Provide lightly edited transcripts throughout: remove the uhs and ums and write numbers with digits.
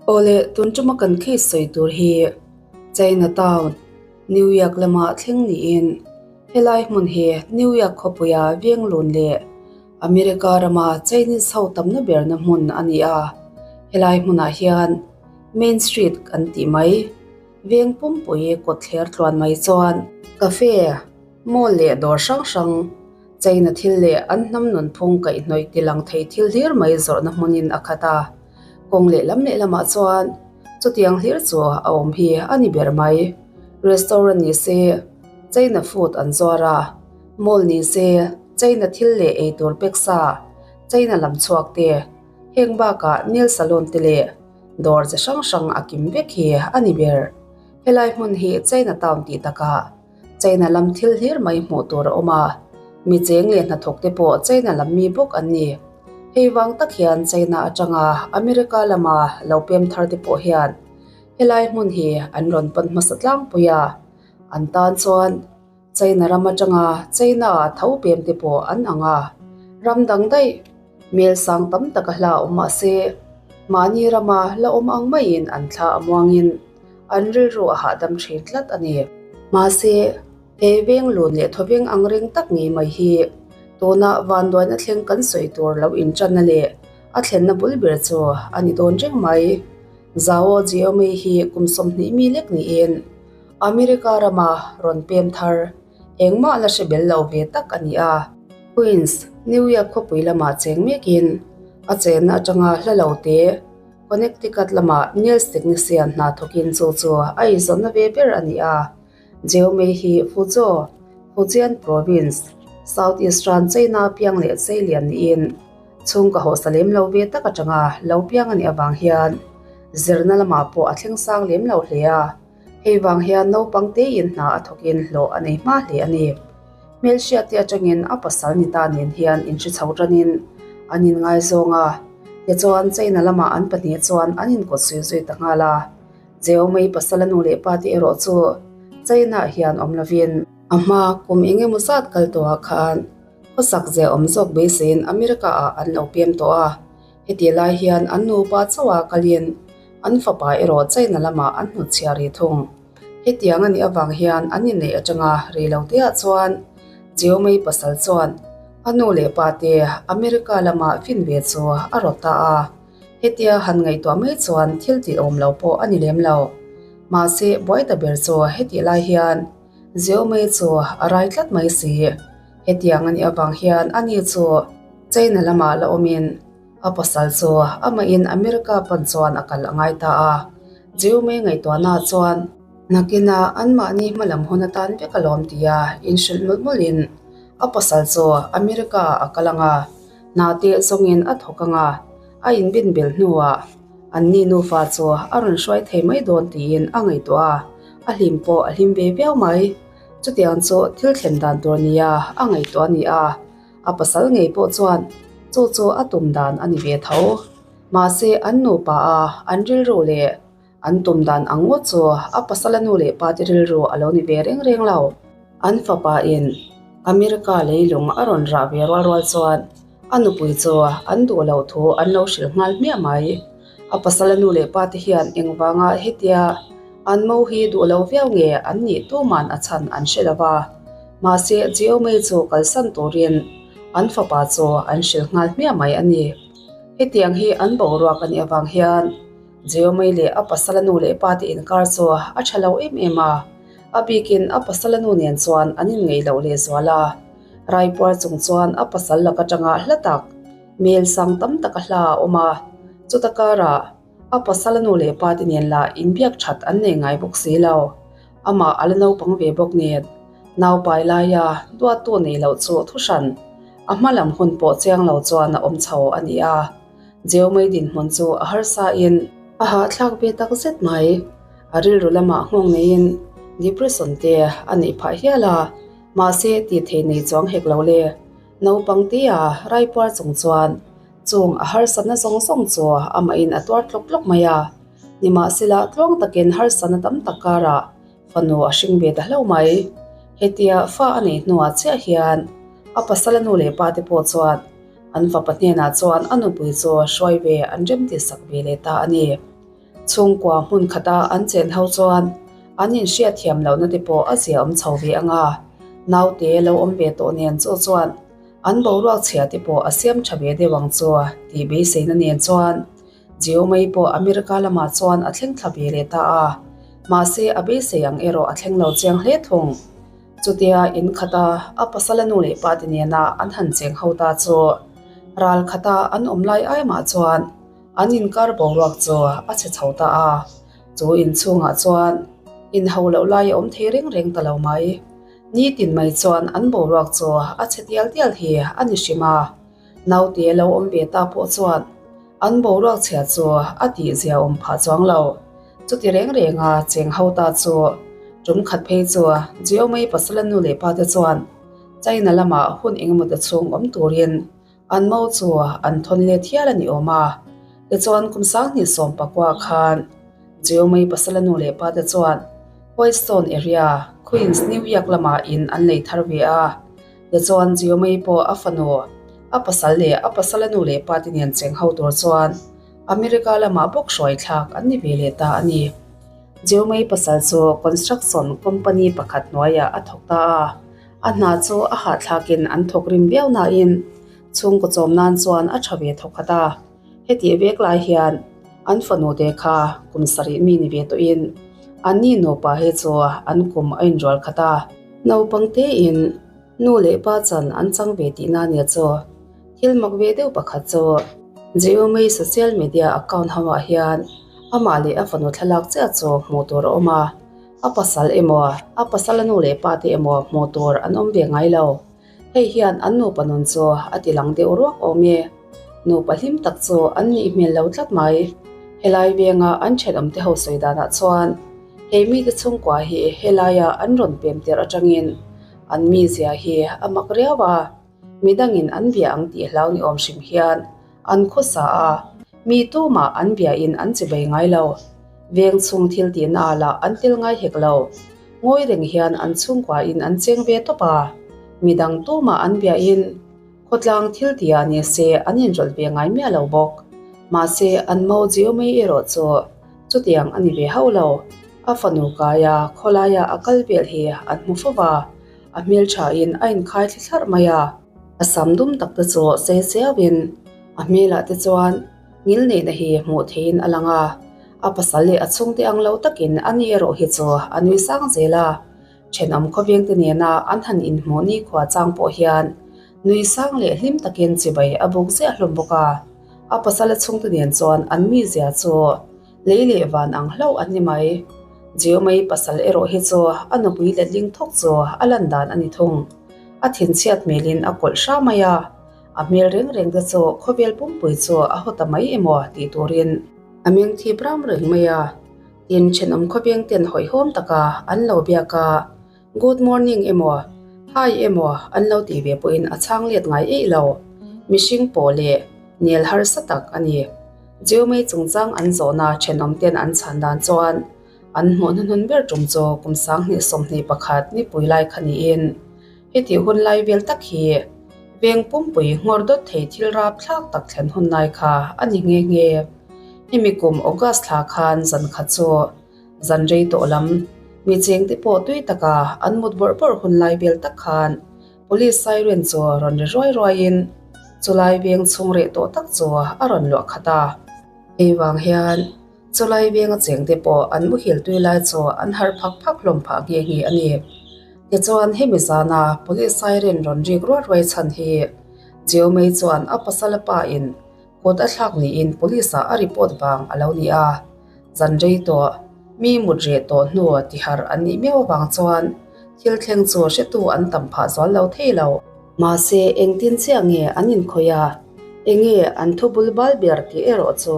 Awle, tun tuma kan case sawi tur hi China Town, New York lama thleng niin helai hmun hi New York khawpuia veng lun leh America rama Chinese ho tamna berna hmun a ni a. Helai hmunah hian Main Street kan tih mai. Veng pumpui kawtthler tluan mai chuan cafe, mall leh dawr hrang hrang, cheina thil leh an hnam nunphung kaihhnawih ti lang thei thil hlir mai zawrhna hmunin a khat a. Kawng lehlam lehlamah chuan chutiang hlir chu a awm hi a ni ber mai. Restaurant ni se cheina food an zuar a, mall ni se cheina thil leh eitur pek sa, cheina lam chhuak te, heng bakah nail salon te leh Dawr chi hrang hrang a kim vek hi a ni ber. Helai hmun hi China town tih takah China lam thil hlir mai hmuh tur a awm a, mi cheng leh hnathawk te pawh China lam mi bawk an ni. Hei vang tak hian China atanga America lama lo pem thar te pawh hian helai hmun hi an rawn pan hmasa tlangpui a, an tan chuan China ram atanga China ah tho pem te pawh an ang a, ram dang daih mel sang tam tak a hla awm mah se, mahni rama la awm ang maiin an thla a muangin an rilru a hahdam thin tlat a ni. Mahse, he veng lun leh thawveng ang reng tak ngei mai hi tuna vanduaina thleng kan sawi tur lo inṭanna leh a thlenna bul ber chu a ni dawn reng mai. Zhao Jiaomei hi kum 20 mi lek niin, America rama rawn pem thar engmah la hre bel lo ve tak a ni a. Queens, New York khawpui lamah cheng mekin a chenna atanga hla lo te Connecticut lamah nails technician hna thawkin chu chu a inzawnna ve ber a ni a. Jeomei hi Fuzhou, Fujian Province, Southeastern China piang leh Cheilian niin chhungkaw hawsa lem lo ve tak atanga lo piang a nih avang hian zirna lamah pawh a thleng sang lem lo hle a. Hei vang hian naupang tein hna a thawkin hlawh a nei hma hle a ni. Hmelhriat te atangin a pasal ni ta nen hian inhri chho tanin an inngaizawng a, tichuan China lamah an pahnih chuan an inkawt zui zui ta nghal a. Jeomei pasal a nu leh pa te erawh chu China ah hian awm lovin, a hma kum eng emaw zat kal tawhah khan khawsak zia awm zawk beiseiin America ah an lo pem tawh a. Heti lai hian an nupa chauha kalin an fapa erawh China lamah an hnutchhiah rih thung. Hetiang a nih avang hian an inneih atanga rei lo teah chuan Jiomei pasal chuan a nu leh pa te America lama fin ve chu a rawt ta a. Hetia han ngaihtuah mai chuan thil tih awm lo pawh a ni lem lo. Mahse buai ta ber chu hetih lai hian Jiomei chu a rai tlat mai si. Hetiang a nih avang hian ani chu China lamah la awmin a pasal chu amahin America pan chuan a kal a ngai ta a. Jiume ngaihtuahna chuan nakinah anmahni hmalam hun atan vek a lawm tia inhrilh mawlh mawlhin a pasal chu America ah a kal ang a, hna teh zawngin a thawk ang a, a inbin bel hnuah anni nufa chu a rawn hruai thei mai dawn tiin a ngaihtuah a, a hlim pawh a hlim ve viau mai. Chutiang chu thil thlen dan tur nia a ngaihtuah a ni a. A pasal ngei pawh chuan chu chu a tum dan a ni ve tho. Mahse an nupa a an rilru leh an tum dan ang ngawt chu a pasala nu leh pa te rilru a lo ni ve reng reng lo. An fapa in America leilung a rawn rah ve rual rual chuan a nupui chu an duh loh thu an lo hrilh nghal hmiah mai. A pasala nu leh pa te hian engvanga hetia an mo hi duh lo viau nge an nih tuman a chhan an hre lo va. Mahse, Jiomei chu kalsan turin an fapa chu an hrilh nghal hmiah mai a ni. Hetiang hi an boruak a nih avang hian Jiomei leh a pasala nu leh pa te inkar chu a tha lo em em a, a bikin a pasala nu nen chuan an inngeih loh lehzual a. Raipuar chung chuan a pasal lak atanga hla tak, mel sang tam tak a hla a awm a, chuta karah A pasal a nu leh pa te nen lah inbiak that an nei ngai bawk si lo. Amah a la naupang ve bawk nen, naupai laia duattu nei loh chu thu hran. A hma lam hun pawh chiang lo chuan a awm chho a ni a. Jeomei dinhmun chu a harsa in a hahthlak ve tak zet mai. A rilru lamah nghawng neiin depression te a neih phah hial a, mahse tih thei nei chuang hek lo le. Naupang tia raipuar chung chuan Chung a harsatna zawng zawng chu amahin a tuar tlawk tlawk mai a, nimahsela tluang takin harsatna tam tak karah fanu a hring ve ta hlauh mai. Hetia fa a nei hnuah chiah hian a pasala nu leh pa te pawh chuan an fapa hnenah chuan a nupui chu hruai ve an remti sak ve leh ta a ni. Chhungkua hmun khata an chen ho chuan an inhriat thiam lohna te pawh a zia awm chho ve ang a, naute lo awm ve tawh nen chu chuan an boruak chhia te pawh a siam tha ve deuh ang chu tih beiseina nen chuan Jiomei pawh America lamah chuan a thleng thla ve leh ta a, mahse a beisei ang erawh a thleng lo chiang hle thung. Chutia in khata a pasala nu leh pa te nena an han cheng ho ta chu ral khata an awm lai ai mah chuan an inkar boruak chu a chhe chho ta a, chu inchhungah chuan inho loh lai a awm thei reng reng ta lo mai. Nitin mai chuan an boruak chu a chhe tial tial hi a ni hrim a, naute lo awm ve ta pawh chuan an boruak chhia chu a tih zia awm phah chuang lo. Chuti reng renga cheng ho ta chu tum khat phei chu Jiomei pasala nu leh pa te chuan China lamah hun engemaw te chhung awm turin An mo chu an thawn let hial a ni awm a, tichuan kum sanghnih 19 khan Jiomei pasala nu leh pa te chuan Whitestone area, Queens, New York lamah in an lei thar ve a. Tichuan Jiomei pawh a fanu, a pasal leh a pasala nu leh pa te nen cheng ho tur chuan America lamah bawk hruai thlak an ni ve leh ta a ni. Jiomei pasal chu construction company pakhat hnuaiah a thawk ta a. A hna chu a hahthlakin an thawk rim viau nain chhungkaw chawm nan chuan a tha ve thawk khat a. Hetih vek lai hian an fanu te kha kum sarih mi ni ve tawhin anni nupa hi chu an kum a inrual khat a. Naupang tein nu leh pa chan an chang ve tihna nia chu thil mak ve deuh pakhat chu Jiomei social media account ho ah hian amah leh a fanu thlalak chiah chu hmuh tur a awm a. A pasal emaw, a pasala nu leh pa te emaw hmuh tur an awm ve ngai lo. Hei hian an nupa nun chu a ti lang deuh ruak awm e. Nupa hlim tak chu an nih hmel lo tlat mai. Helai venga an thenawm te ho sawi danah chuan hei mite chhungkua hi helaia an rawn pem tirh atangin an mizia hi a mak riau a, midangin an bia ang tih hlau ni awm hrim hian An khawsa a, mi tumah an biain an chi bei ngai lo. Veng chhung thil tihna ah lah an tel ngai hek lo. Ngawi reng hian an chhungkuain an cheng ve tawp a, midang tumah an biain khawtlang thil tihah ni se an inrawlh ve ngai miah lo bawk. Mahse, an mo Jiomei erawh chu chutiang a ni ve hauh lo. A fanu kaia khawlaia a kal vel hi an hmu fo va, a hmelthain a inkhai thli thlarh mai a. A sam dum tak te chu sei chiauin a hmelah te chuan ngil neihna hi hmuh theihin a lang a, a pasal leh a chhungte ang lo takin a ni erawh hi chu a nui sang zel a, thenawm khawveng te nena an han inhmuh nikhua chang pawh hian nui sang leh hlim takin chibai a buk ziah hlawm bawk a, a pasal a chhungte nen chuan an mizia chu lei leh van ang hlauh an ni mai. Jiomei pasal erawh hi chu a nupui letling thawk chu a lan dan a ni thung. A thinchhiat hmelin a kawlh hra mai a, a hmel reng reng te chu khawvel pumpui chu a haw ta mai emaw tih turin a meng thip ram reng mai a. Tin, thenawm khawveng ten hawihhawm taka an lo biak a, Good morning emaw, Hi emaw an lo tih ve pawhin a chhang let ngai eih lo. Mihring pawh leh nel harsa tak a ni. Jeumei chungchang an zawhna thenawm ten an chhan dan chuan An hmuh hnuhnun ber tum chu kum 2021 nipui lai kha niin, hetih hun lai vel tak hi veng pumpui nghawr dawt thei thil rap thlak tak thlen hun lai kha a ni nghe nghe. Hemi kum August thla khan zan khat chu zan rei tawh lam mi chengte pawh tui taka an mut bawrh bawrh hun lai vel tak khan Police siren chu rawn ri ruai ruaiin chulai veng chhung reh tawh tak chu a rawn luah khat a. Hei vang hian Chulai venga chengte pawh an muhil tui lai chu an harh phak phak hlawm phah nghe nghe a ni. Tichuan hemi zana Police siren rawn rik ruai ruai chhan hi Jeomei chuan a pasal a pa in kut a thlak niin Police ah a report vang a lo ni a. Zan rei tawh, mi mut reh tawh hnu tiharh an nih miau avang chuan thil thleng chu hretu an tam phah zual lo thei lo. Mahse engtin chiah nge an inkhawih a, enge an thu bul bal ber tih erawh chu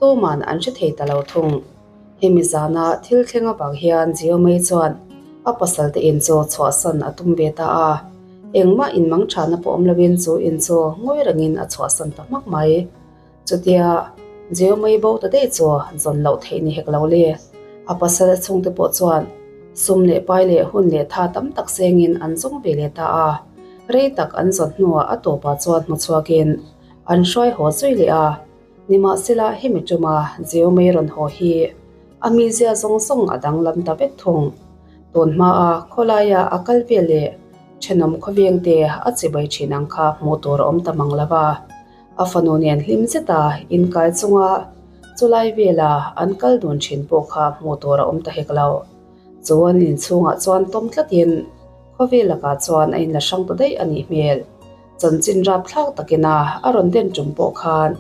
Tuman an hre thei ta lo thung. Hemi zana thil thleng avang hian Jiomei chuan a pasal te in chu chhuahsan a tum ve ta a. Engmah in mang thana pawh awm loin chu in chu ngawi rengin a chhuahsan ta hmak mai. Chutia Jiomei bo ta daih chu zawn loh theih ni hek lo le. A pasal chhungte pawh chuan sum leh pai leh hun leh tha tam tak sengin an zawng ve leh ta a. Rei tak an zawn hnuah a tawpah chuan hmu chhuakin an hruai haw zui leh a. Nimahsela hemi tuma Jiomei rawn haw hi a mizia zawng zawng a danglam ta vek thung. Tun hmaa khawlaia a kal vel leh thenawm khawveng te a chibai thin ang kha hmuh tur a awm ta mang lo va. A fanu nen hlim zeta inkai chunga chulai vela an kal dun thin pawh kha hmuh tur a awm ta hek lo. Chu an inchhungah chuan tawm tlatin khawvel lakah chuan a inla hrang ta daih a nih hmel. Chanchin rapthlak takina a rawn den tum pawh khan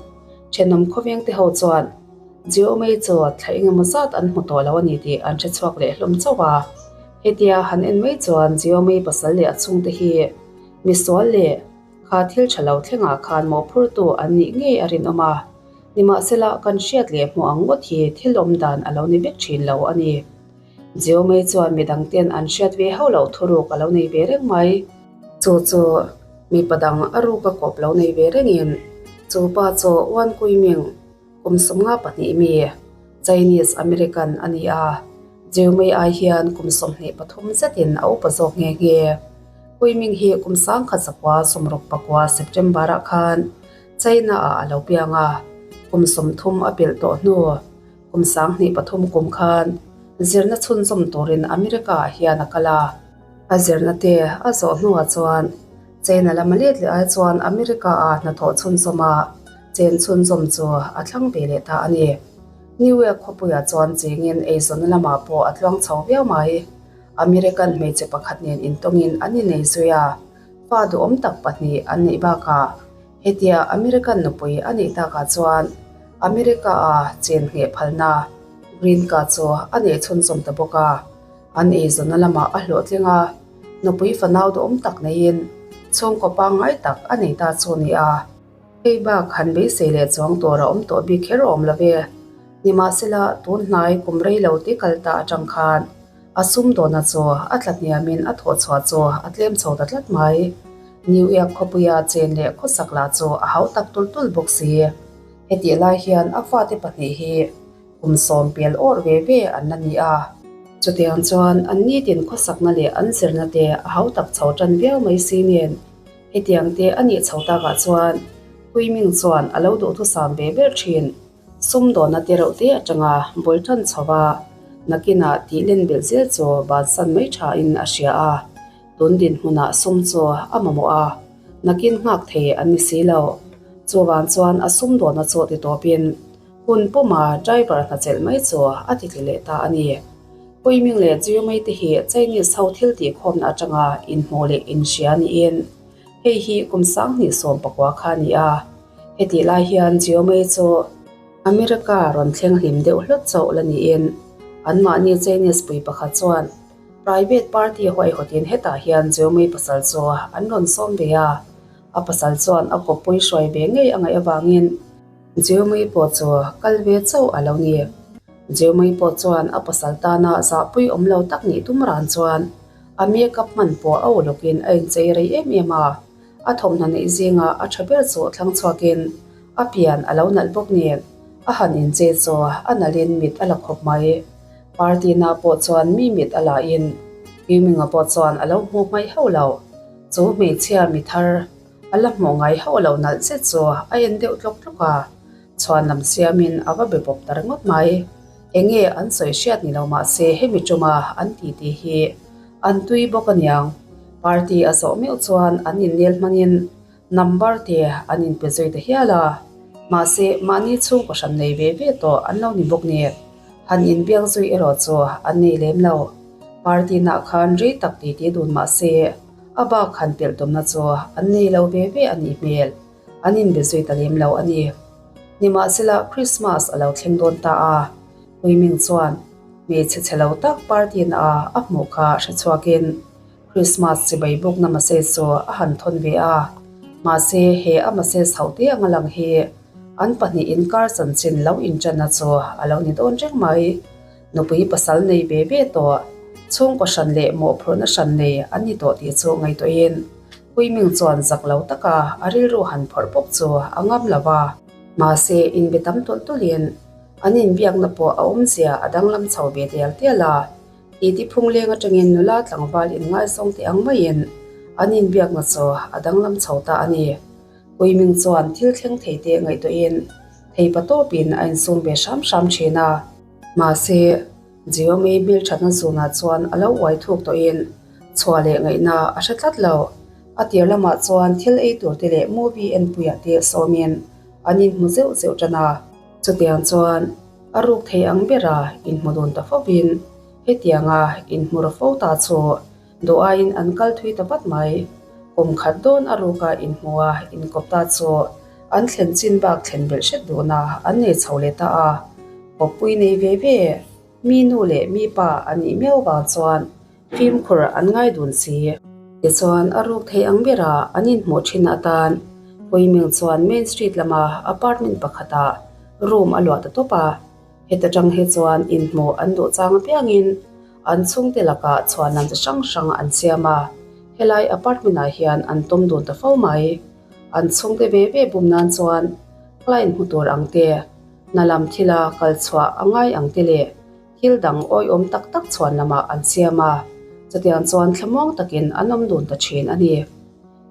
thenawm khawveng te ho chuan Jiomei chu thla engemaw zat an hmu tawh lo a ni tih an hre chhuak leh hlawm chauh a. Hetia han en mai chuan Jiomei pasal leh a chhungte hi misual leh kha thil tha lo thlengah khan mawhphurtu an nih ngei a rinawm a. Nimahsela kan hriat leh hmuh ang ngawt hi thil awm dan a lo ni vek thin lo a ni. Jiomei chuan midang ten an hriat ve hauh loh thuruk a lo nei ve reng mai. Chu chu mipa dang a ruka kawp lo nei ve rengin chu pa chu Wan Kuiming kum 52 mi Chinese American a ni a, Jiomei ai hian kum 23 zetin a upa zawk nghe nghe. Kuiming hi kum 1969 September-ah khan China-ah a lo piang a, kum 30 a pelh tawh hnu Kum 23 kum khan zirna chhunzawm turin America-ah hian a kal a. A zirna te a zawh hnuah chuan China lama let leh ai chuan America-ah hnathawh chhunzawm a chen chhunzawm chu a thlang ve leh ta a ni. New York khawpuiah chuan chengin eizawnna lamah pawh a tluang chho viau mai. American hmeichhe pakhat nen intawngin an inei zui a, fa duhawm tak pahnih an neih bakah Hetia American nupui a nih takah chuan America-a chen ngheh phalna Green Card chu a neih chhunzawm ta bawk a. An eizawnna lamah a hlawhtling a, nupui fanau duhawm tak neiin chhungkaw pangngai tak a nei ta chu ni a. Hei bak han beisei leh chuang tur a awm tawh bik kher awm lo ve. Nimahsela, tun hnai kum rei lo te kal ta atang khan A sumdawna chu a tla hniamin a thawhchhuah chu a tlem chho ta tlat mai. New York khawpuia chen leh khawsak lah chu a hau tak tul tul bawk si. Hetih lai hian a fate pahnih hi kum sawm pel awr ve ve an la ni a. Chutiang chuan an nitin khawsakna leh an zirna te a hau tak chho tan viau mai si nen hetiang te a nih chho takah chuan Huiming chuan a lo duhthusam ve ber thin. Sumdawna te reuh te atanga bul tan chho a, nakinah tih len belh zel chu bansan mai thain a hria a, tun dinhmunah sum chu a mamawh a, nakin nghak thei an ni si lo. Chuvang chuan a sumdawna chu ti tawpin hun puma driver hna chelh mai chu a ti tli leh ta a ni. Puiming leh Jiumei te hi Chinese ho thil tihkhawmna atanga inhmuh leh inhria niin hei hi kum 2019 kha a ni a. Hetih lai hian Jiomei chu America rawn thleng hlim deuh hlawt chauh la niin anmahni Chinese pui pakhat chuan private party huaihawtin hetah hian Jiomei pasal chu an rawn sawm ve a, a pasal chuan a kawppui hruai ve ngei a ngaih avangin Jiomei pawh chu kal ve chauh a lo ni. Jiomei pawh chuan a pasal tana zahpui awm lo tak nih tum ran chuan a makeup hman pawh a ulawkin a inchei rei em em a. A thawmhnaw neih zinga a tha ber chu thlang chhuakin a pian a lo nalh bawk nen a han inchei chu a nalhin mit a la khawp mai. Party na pawh chuan mi mit a lahin Huminga pawh chuan a lo hmuh hmaih hauh lo. Chu hmeichhia mi thar a la hmuh ngai hauh lo nalh zet chu a en deuh tlawk tlawk a, chhuan lam siamin a va be bawp ta ringawt mai. Enge an sawi hriat ni lo mahse hemi tuma an titi hi An tui bawk aniang. Party a zawh meuh chuan an innel hmangin number te an inpe zui ta hial a. Mahse, mahni chhungkaw hran nei ve ve tawh an lo ni bawk nen, han inbiak zui erawh chu an nei lem lo. Party nah khan rei tak titi dun mahse, a bak han pelh tumna chu an nei lo ve ve a nih hmel. An inbe zui ta lem lo a ni. Nimahsela, Christmas a lo thleng dawn ta a, Huiming chuan hmeichhe chhe lo tak party na a a hmuh kha hre chhuakin Christmas chibai bawkna message chu a han thawn ve a. Mahse, he a message hauh te anga lang hi an pahnih inkar chanchin lo inṭanna chu a lo ni dawn reng mai. Nupui pasal nei ve ve tawh, chhungkaw hran leh mawhphurhna hran nei an ni tawh tih chu ngaihtuahin Huiming chuan zak lo taka a rilru han phawrh pawp chu a ngam lo va. Mahse, inbe tam tawlh tawlhin An inbiakna pawh a awmzia a danglam chho ve tial tial a, titi phungleng atangin nula tlangval inngaizawng teh ang maiin an inbiakna chu a danglam chho ta a ni. Puiming chuan thil thleng thei te ngaihtuahin Theipatawpin a insum ve hram hram thin a. Mahse, Jiomei hmelthatna zunah chuan a lo uai thuk tawhin chhuah leh ngaihna a hre tlat lo. A tir lamah chuan thil ei tur te leh movie enpuiah te sawmin an inhmu zeuh zeuh tan a. Chutiang chuan a ruk thei ang bera inhmu dun ta fovin hetianga inhmu ra fo ta chu duh aiin an kal thui ta vat mai. Kum khat dawn a ruka inhmu a inkawp ta chu an thlen chin bak thlen belh hret duhna an nei chho leh ta a. Kawppui nei ve ve, mi nu leh mi pa a nih miau vang chuan fimkhur an ngai dun si. Tichuan a ruk thei ang bera an inhmuh thin atan Huiming chuan Main Street lama apartment pakhatah room a luah ta tawp a. Heta tang hi chuan inhmuh an duh chang apiangin an chhungte lakah chhuanlam chi hrang hrang an siam a, helai apartment ah hian an tawm dun ta fo mai. An chhungte ve ve bum nan chuan client hmu tur ang te, hna lam thila kal chhuah a ngai ang te leh thil dang awihawm tak tak chhuan lamah an siam a, chutiang chuan thlamuang takin an awm dun ta thin a ni.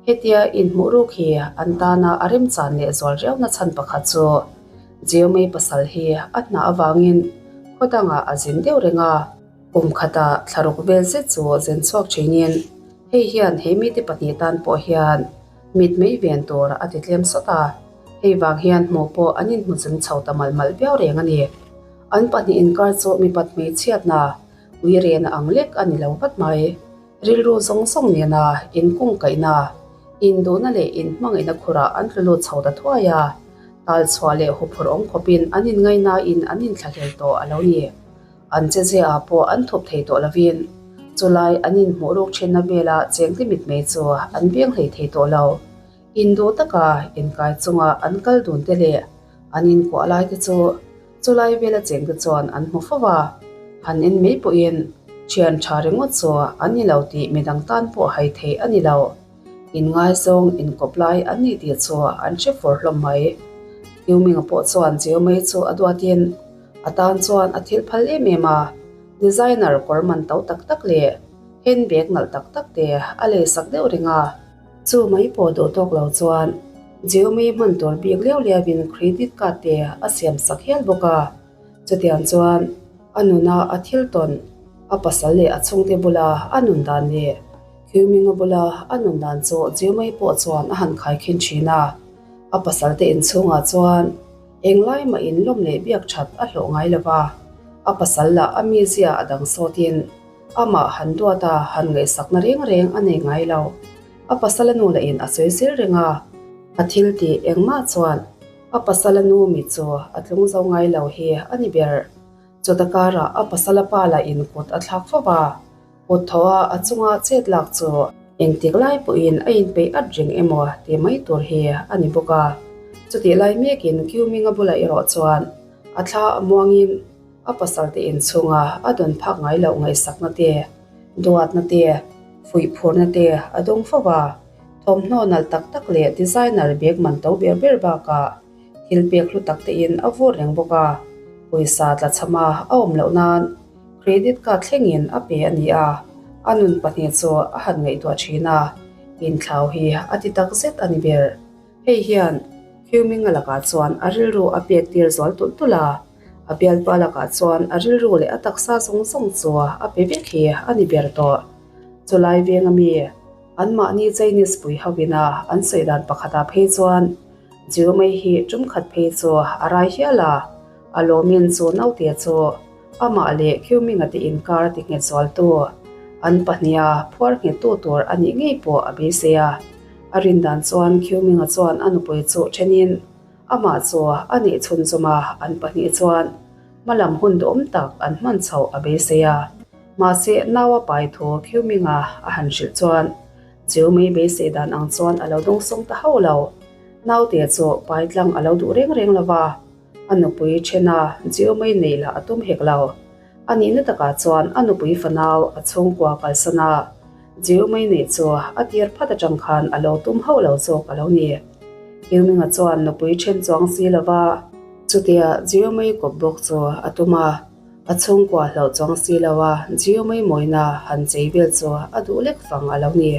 Hetia inhmuh ruk hi an tana a remchan leh zual riauna chhan pakhat chu Jeomei pasal hi a hna avangin khaw dangah a zin deuh reng a, kum khatah thlaruk vel zet chu zen chhuak thinin hei hian he mite pahnih tan pawh hian mitmei ven tur a ti tlem sawt a, hei vang hian hmuh pawh an inhmu zing chho ta malh malh viau reng a ni. An pahnih inkar chu mipat hmeichhiatna uirena ang lek a ni lo vat mai. Rilru zawng zawng nena inkungkaihna, induhna leh inhmangaihna khurah an tlu lut chho ta thuai a, tal chhuah leh huphurh awm khawpin an inngaihnain an inthlahlel tawh a lo ni. An chezia-ah pawh an thup thei tawh lovin, chulai an inhmuh ruk thinna vela chengte mitmei chu an veng hlei thei tawh lo. Induh taka inkai chunga an kal dun te leh an inkuah lai te chu Chulai vela chengte chuan an hmu fo a, han en mai pawhin thian tha ringawt chu an ni lo tih midang tan pawh hai theih a ni lo. Inngaizawng inkawp lai an ni tih chu an hre fur hlawm mai. Kiuminga pawh chuan Chiaumei chu a duatin a tan chuan a thil phal em em a, designer kawr man to tak tak leh handbag nalh tak tak te a lei sak deuh reng a. Chu mai pawh duh tawk lo chuan Jiumi hman tur bik liau liauin credit card te a siam sak hial bawk a. Chutiang chuan a nuna a thil tawn, a pasal leh a chhungte bula a nun dan leh Khiuminga bula a nun dan chu Jiumei pawh chuan a han khaikhin thin a. A pasal te inchhungah chuan englai mah inlawm leh biak that a hlawh ngai lo va, a pasal lah a mizia a dang sawtin Amah han duat a, han ngaihsakna reng reng a nei ngai lo. A pasala nu lahin a sawi zel reng a. A thil tih engmah chuan a pasala nu mi chu a tlung zo ngai lo hi a ni ber. Chawta karah a pasala pa lahin kut a thlak fo va, kut tho a a chunga chet lak chu engtik lai pawhin a inpeih at reng emaw tih mai tur hi a ni bawk a. Chutih lai mekin Kiuminga bulah erawh chuan a thla a muangin, A pasalte inchhunga a dawn phak ngai loh ngaihsakna te, duatna te, fuihphurna te a dawng fo a. Thawmhnaw nalh tak tak leh designer bag man to ber ber bakah thil pek hlu tak tein a vur reng bawk a. Pawisa tlachhama a awm loh nan credit card thlengin a pe a ni a, a nun pahnih chu a han ngaihtuah thin a, inthlau hi a ti tak zet a ni ber. Hei hian Khiuminga lakah chuan a rilru a pek tir zual tulh tulh a. A bialpa lakah chuan a rilru leh a taksa zawng zawng chu a pe vek hi a ni ber tawh. Chulai venga mi, anmahni Chinese pui ho ina an sawi dan pakhatah phei chuan Jiu mai hi tum khat phei chu a rai hial a, a lawmin chu naute chu amah leh Khiuminga te inkar ti nghet zualtu, an pahniha phuar nghettu tur a nih ngei pawh a beisei a. A rin dan chuan Khiuminga chuan a nupui chu thenin, Amah chu a nih chhun chuma an pahnih chuan hmalam hun duhawm tak an hman chhoh a beisei a. Mahse, nau a pai thu Khiuminga a han hrilh chuan chu mai beisei dan ang chuan a lo dawngsawng ta hauh lo. Naute chu pai tlang a lo duh reng reng lo va, a nupui thena Jiu mai neih lah a tum hek lo. A nihna takah chuan a nupui fanau a chhungkua kalsan a, Jiu mai neih chu a tir phat atang khan a lo tum hauh lo zawk a lo ni. Kiuminga chuan nupui then chuang si lo va, chutia Jiu mai kawp bawk chu a tum a, a chhungkua hlauh chuang si lo a, Jiu mai mawina han chei vel chu a duh lek fang a lo ni.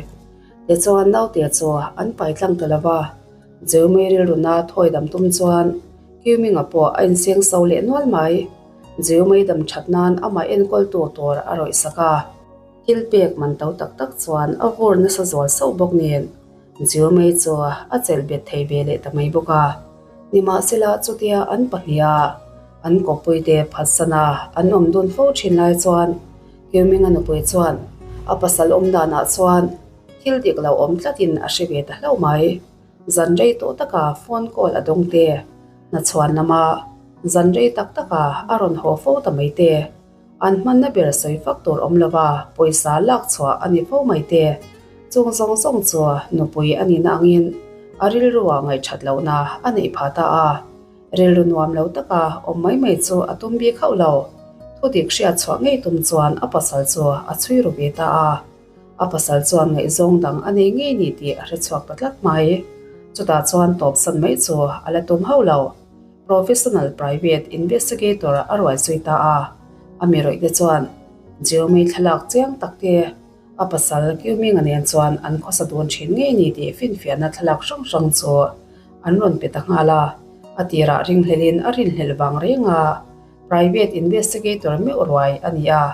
Tichuan naute chu an pai tlang ta lo va, Jiu mai rilruna thawi dam tum chuan. Kiuminga pawh a inseng so leh nual mai. Jiu mai dam that nan amah enkawltu tur a rawih sak a. Thil pek man to tak tak chuan a vur nasa zual sauh bawk nen Jiu mai chu a chelh bet thei ve leh ta mai bawk a. Nimahsela chutia an pahniha an kawppuite phatsana an awm dun fo thin lai chuan Kiuminga nupui chuan a pasal awm danah chuan thil dik lo awm tlatin a hre ve ta hlauh mai. Zan rei tawh taka phone call a dawng te, hna chhuan lama zan rei tak taka a rawn haw fo ta mai te, an hmanna ber sawi fak tur awm lova pawisa lak chhuah a ni fo mai te, chung zawng zawng chu nupui a nihna angin a rilrua ngaihthat lohna a neih phah ta a. Rilru nuam lo taka awm mai mai chu a tum bik hauh lo. Thudik hriat chhuah ngei tum chuan a pasal chu a chhui ru ve ta a. A pasal chuan ngaihzawng dang a nei ngei ni tih a hre chhuak ta tlat mai. Chutah chuan tawpsan mai chu a la tum hauh lo. Professional Private Investigator a ruai zui ta a. A mi rawih te chuan Jiomei thlalak chiang tak te a pasal Kiuminga nen chuan an khawsa dun thin ngei ni tih finfiahna thlalak hrang hrang chu an rawn pe ta nghal a. A tirah ringhlelin a rinhlelh vang reng a. Private Investigator meuh ruai a ni a.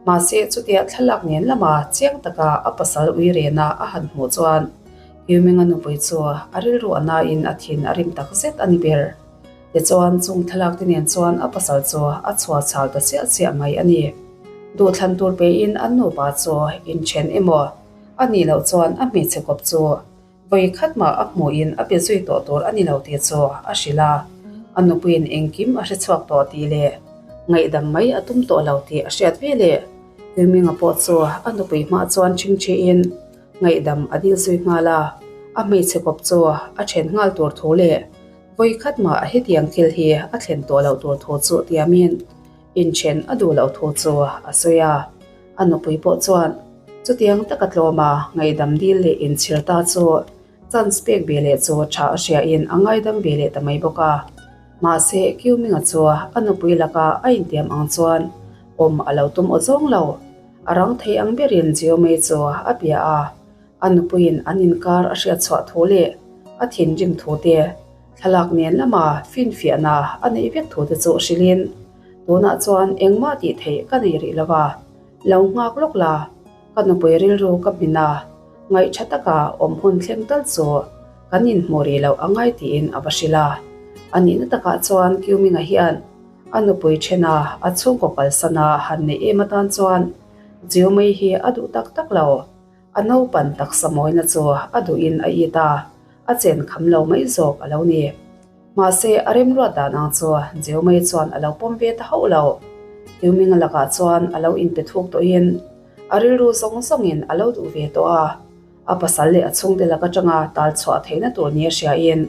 Mahse, chutia thlalak nen lama chiang taka a pasal ui rena a han hmuh chuan Kiuminga nupui chu a rilru a nain a thin a rim tak zet a ni ber. Tichuan, chung thlalak te nen chuan a pasal chu a chhuah chhal ta chiah chiah mai a ni. Duhthlan tur pein an nupa chu inthen emaw a nih loh chuan a hmeichhe kawp chu Vawi khat mah a hmuhin a pe zui tawh tur a ni lo tih chu a hrilh a, a nupuiin engkim a hre chhuak tawh tih leh ngaihdam mai a tum tawh lo tih a hriat ve leh. Tuiminga pawh chu a nupui hmah chuan ṭhingṭhiin ngaihdam a dil zui nghal a, a hmeichhe kawp chu a ṭhen nghal tur thu leh vawi khat mah hetiang thil hi a thlen tawh loh tur thu chu tiamin inṭhen a duh loh thu chu a sawi a. A nupui pawh chuan chutiang taka tlawma ngaihdam dil leh inchhir ta chu chance pek ve leh chu tha a hriain a ngaidam ve leh ta mai bawk a. Mahse, Kiuminga chu a nupui laka a intiam ang chuan awm a lo tum aw zawng lo. A rang thei ang berin Jiomei chu a bia a, a nupuiin an inkar a hriat chhuah thu leh a thinrim thu te, thlalak nen lama finfiahna a neih vek thu te chu hrilhin, Tunah chuan engmah tih theih ka nei rih lo va, lo nghak lawk la, ka nupui rilru ka hmin a, ngaih tha taka awm hun thleng tal chu kan inhmuh rih loh a ngai tiin a va hrilh a. A nihna takah chuan Kiuminga hian a nupui thena a chhungkaw kalsana han neih em atan chuan Jiumei hi a duh tak tak lo. A naupan taksa mawina chu a duhin a it a, a chen kham lo mai zawk a lo ni. Mahse, a remruat dan ang chu Jeumei chuan a lo pawm ve ta hauh lo. Kiuminga lakah chuan a lo inpe thuk tawhin a rilru zawng zawngin a lo duh ve tawh a. A pasal leh a chhungte lak atanga tal chhuah theihna tur nia hriain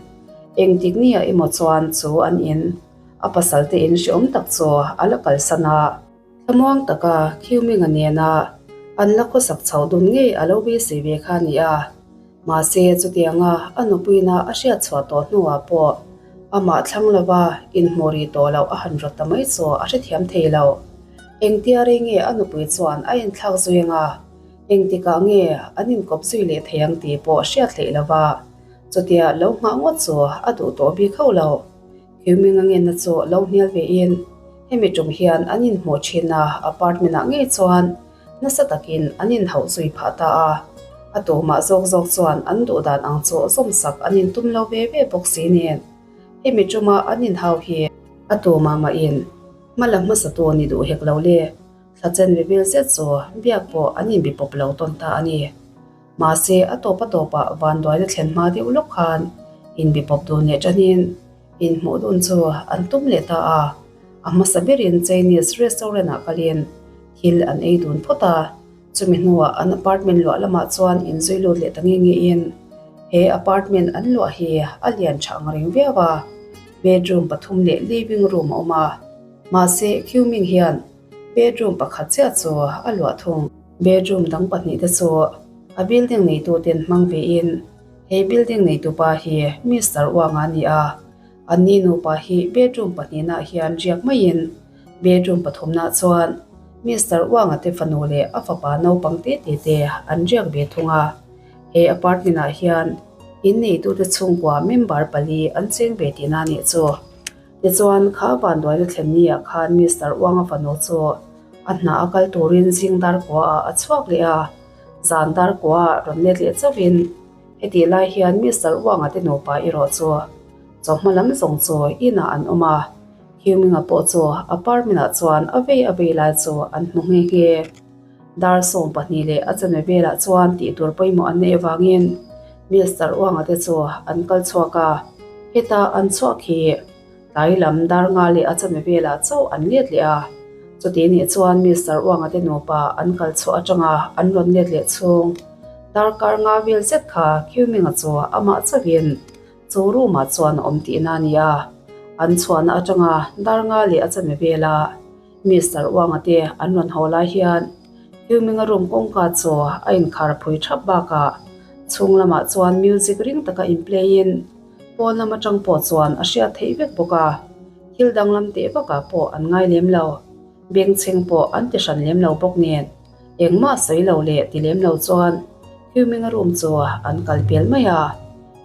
engtik nia emaw chuan chu an in a pasal te in hreawm tak chu a la kalsan a. Thlamuang taka Kiuminga nena an la khawsak chho dun ngei a lo beisei ve kha a ni a. Mahse, chutianga a nupuina a hriat chhuah tawh hnuah pawh amah thlang lova inhmuh rih tawh loh a han rawt ta mai chu a hrethiam thei lo. Engtia rei nge a nupui chuan a inthlak zui anga engtikah nge an inkawp zui leh thei ang tih pawh hriat hleih lova chutia lo nghah ngawt chu a duh tawh bik hauh lo. Heuminga ngenna chu lo hnial vein hemi tum hian an inhmuh thinna apartment-ah ngei chuan nasa takin an inhauh zui phah ta a. A tumah zawk zawk chuan an duh dan ang chu zawmsak an intum lo ve ve bawk si nen. Hemi tuma an inhau hi a tumah mahin hma la hmasatu ni duh hek lo le, thla chen ve vel zet chu biak pawh an inbi pawp lo tawn ta a ni. Mahse, a tawp a tawpah vanduaina thlen hma deuh lawk khan inbi pawp dun leh tanin inhmuh dun chu an tum leh ta a. A hmasa berin Chinese restaurant-ah kalin thil an ei dun phawt a, chumi hnuah an apartment luah lamah chuan inzui lut leh ta nge ngein he apartment an luah hi a lian tha ang reng viau a, bedroom pathum leh living room a awm a. Mahse, Qiuming hian bedroom pakhat chiah chu a luah thung. Bedroom dang pahnihte chu a building neituten hmang vein he building neitupa hi Mister Uanga a ni a, anni nupa hi bedroom pahnihnaah hian riak maiin bedroom pathumnaah chuan Mister Uanga te fanu leh a fapa naupang te te te an riak ve thung a. He apartment-ah hian in neitute chhungkua member pali an cheng ve tihna a nih chu. Tichuan, kha vanduaina thlen ni ah khan Mister Uanga fanu chu a hna a kal turin zing dar kua ah a chhuak leh a, zan dar kua ah rawn let leh chauhin hetih lai hian Mister Uanga te nupa erawh chu chawhma lam zawng chu inah an awm a, Huminga pawh chu apartment ah chuan a vei a vei lai chu an hmu nghe nghe. Dar 12 leh a chanve velah chuan tih tur pawimawh an neih avangin Mister Uanga te chu an kal chhuak a, heta an chhuak hi tlai lam dar nga leh a chanve velah chauh an let leh a. Chuti nih chuan Mister Uanga te nupa an kal chhuah atanga an rawn let leh chhung darkar nga vel zet kha Khiuminga chu amah chauhin chu room ah chuan a awm tihna a ni a. An chhuahna atanga dar nga leh a chanve velah Mister Uanga te an rawn haw lai hian Huminga room kawngka chu a inkhar phui thap bakah chhung lamah chuan music ring taka in play in pawn lam atang pawh chuan a hriat theih vek bawk a, thil danglam teh vakah pawh an ngai lem lo, bengchheng pawh an ti hran lem lo bawk nen engmah sawi lo leh ti lem lo chuan Huminga room chu an kal pel mai a,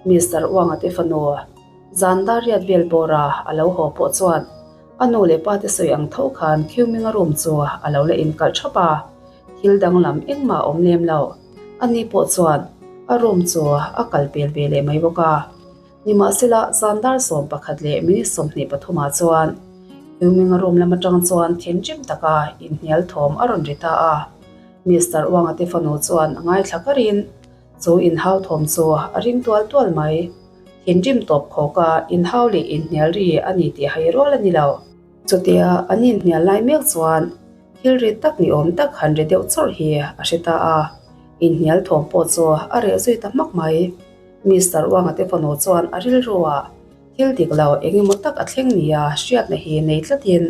Mister Uanga te fanu zan dar riat vel bawra a lo haw pawh chuan A nu leh pa te sawi ang tho khan Khiuminga room chu a lo la inkalh thap a, thil danglam engmah a awm lem lo. Ani pawh chuan a room chu a kal pel ve leh mai bawk a. Nimahsela, zan dar 11 leh minute 23 ah chuan Khiuminga room lam atang chuan thinrim taka inhnial thawm a rawn ri ta a. Mister Uanga te fanu chuan a ngaithla karin chu inhau thawm chu a ring tual tual mai. Thinrim tawp khawk a, inhau leh inhnial ri a ni tih hai rual a ni lo. Chutia an inhnial lai mek chuan thil ri tak ni awm tak han ri deuh chawrh hi a hre ta a, inhnial thawm pawh chu a reh zui ta hmak mai. Mister Uanga te fanu chuan a rilru ah thil dik lo eng emaw tak a thleng nia hriatna hi nei tlatin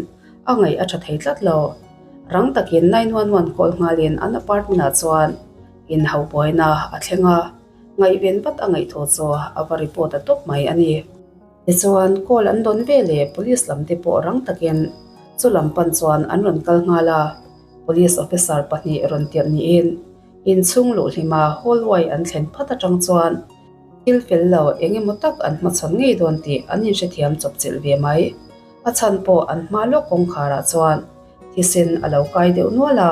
a ngaih a tha thei tlat lo. Rang takin 911 call nghalin an apartment ah chuan inhau buaina a thleng a. Ngaihven vat a ngaih thaw chu a va report a tawp mai a ni. Tichuan, call an dawn ve leh police lam te pawh rang takin chu lam pan chuan an rawn kal nghal a, police officer pahnih rawn tirh niin inchhung luh hlima hallway an thlen phat atang chuan thil fel lo eng emaw tak an hmachhawn ngei dawn tih an inhrethiam chawpchilh ve mai. A chhan pawh an hma lawk kawngkharah chuan thisen a lo kai deuh nual a,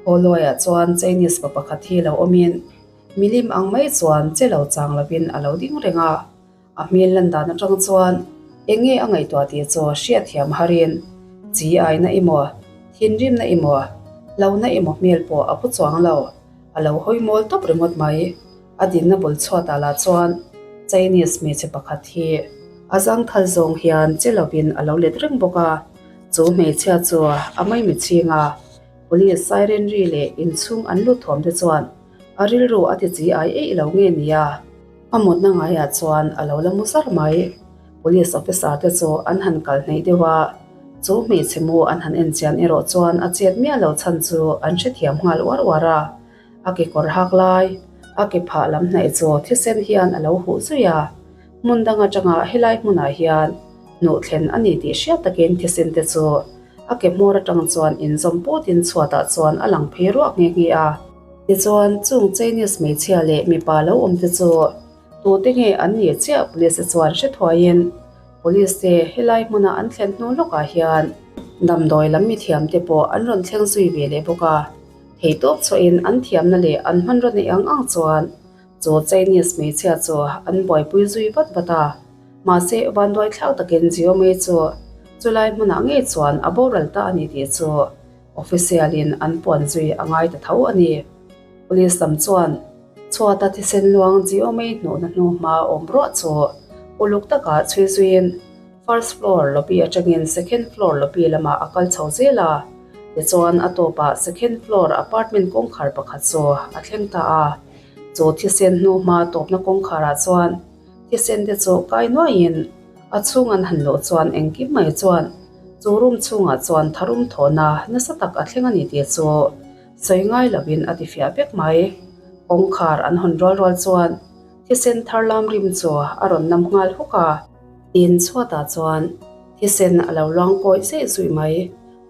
hallway ah chuan Chinese pa pakhat hi lo awmin Milim ang mai chuan che lo chang lovin a lo ding reng a, a hmel lan dan atang chuan eng nge a ngaihtuah tih chu hriatthiam harin chi aina emaw, thinrimna emaw, hlauhna emaw hmel pawh a pu chuang lo, a lo hawi mawl tawp ringawt mai. A dinna bul chhuatah lah chuan Chinese hmeichhe pakhat hi a zangthal zawng hian che lovin a lo let reng bawk a, chu hmeichhia chu a maimichhing a, Police siren ri leh inchhung an lut thawm te chuan a rilru a ti chi ai eih lo nge nia? A mutna ngaiah chuan a lo la mu zar mai. Police officer te chu an han kal hnaih deuh a, chu hmeichhe mu an han en chian erawh chuan a chet miah lo chhan chu an hrethiam nghal uar uar a. A kekawr hak lai, a ke phah lam hnaih chu thisen hian a lo huh zui a. Hmun dang atanga helai hmunah hian hnuh thlen a ni tih hriat takin thisen te chu a ke hmawr atang chuan inzawm putin chhuatah chuan a lang phei ruak nghe nghe a. Tichuan, chung Chinese hmeichhia leh mipa lo awm te chu tute nge an nih chiah police te chuan hre thuaiin police te helai hmuna an thlen hnu lawkah hian damdawi lam mithiam te pawh an rawn thleng zui ve leh bawk a. Theihtawp chhuahin an thiamna leh an hmanraw neih ang ang chuan chu Chinese hmeichhia chu an buaipui zui vat vat a. Mahse, vanduai thlak takin Jiomei chu chulai hmunah ngei chuan a boral ta a ni tih chu Official in an puan zui a ngai ta tho a ni. Police lam chuan chhuata thisen luang Jiomei hnuhna hnu hma awm ruah chu uluk takah chhui zuiin first floor lobby atangin second floor lobby lamah a kal chho zel a. Tichuan a tawpah second floor apartment kawngkhar pakhat chu a thleng ta a. Chu thisen hnu hma tawpna kawngkharah chuan Thisen te chu kai nuaiin a chhung an han luh chuan engkim mai chuan chu room chhungah chuan tharum thawhna nasa tak a thleng a ni tih chu sawi ngai lovin a ti fiah vek mai. Kawngkhar an hawn rual rual chuan thisen thar lam rim chu a rawn nam nghal huk a. Tin chhuatah chuan thisen a lo luang kawi zeih zuih mai.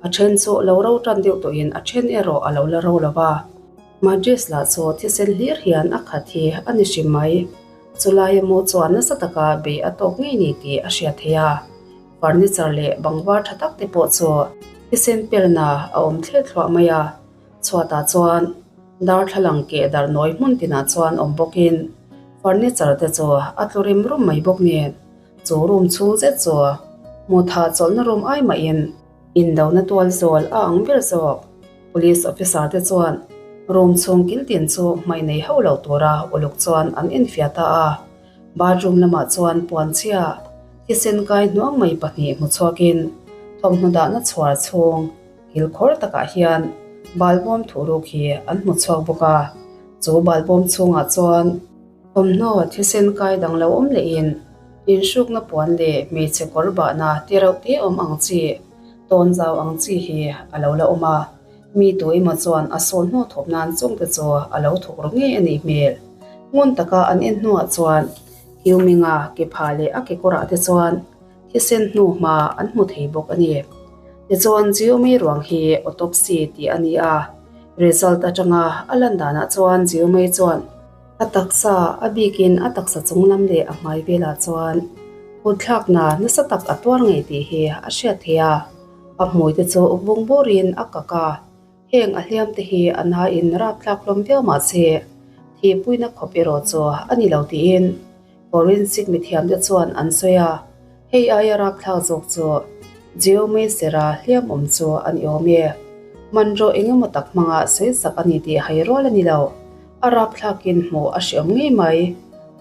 A then chu lo ro tan deuh tawhin a then erawh a lo la ro lo va. Madris lah chu thisen hlir hian a khat hi a ni hrim mai. Chulai emaw chuan nasa taka bei a tawk ngei ni tih a hriat theih a. Furniture leh bang var tha tak te pawh chu thisen pelna a awm thliah thluah mai a, chhuatah chuan darthlalang keh dar nawi hmun tinah chuan awm bawkin furniture te chu a tlu rim rum mai bawk nen chu room chhung zet chu hmuh thah chawlhna room ai mahin indona tual zawl a ang ber zawk. Police officer te chuan room chhung kil tin chu hmai nei hauh lo tura uluk chuan an infiah ta a. Bathroom lamah chuan puanchhia thisen kai hnuang mai pahnih hmu chhuakin thawmhnaw dahna chhuar chhung kilkhawr takah hian balbawm thuhruk hi an hmu chhuak bawk a. Chu balbawm chhungah chuan thawmhnaw thisen kai dang lo awm lehin inhrukna puan leh hmeichhe kawr bahna ti reuh te awm ang chi tawn zau ang chi hi a lo la awm a. Mi tu emaw chuan a sawn hnu thawp nan chungte chu a lo thawk ru ngei a nih hmel. Ngun taka an en hnuah chuan Kiuminga ke phah leh a kekawrah te chuan thisen hnu hma an hmu thei bawk a ni. Tichuan Jiomei ruang hi autopsy tih a ni a, result atanga a lan danah chuan Jiomei chuan a taksa a bikin a taksa chung lam leh a hmai velah chuan kutthlakna nasa tak a tuar ngei tih hi a hriat theih a. A hmui te chu vung burin a kak a, heng a hliam te hi a nain rapthlak hlawm viau mah se, thihpuina khawp erawh chu a ni lo tiin forensic mithiam te chuan an sawi a, hei aia rapthlak zawk chu Geomacer-a hliam awm chu a ni awm e. Hmanraw eng emaw tak hmanga sawi sak a ni tih hai rual a ni lo, a rapthlakin hmuh a hreawm ngei mai.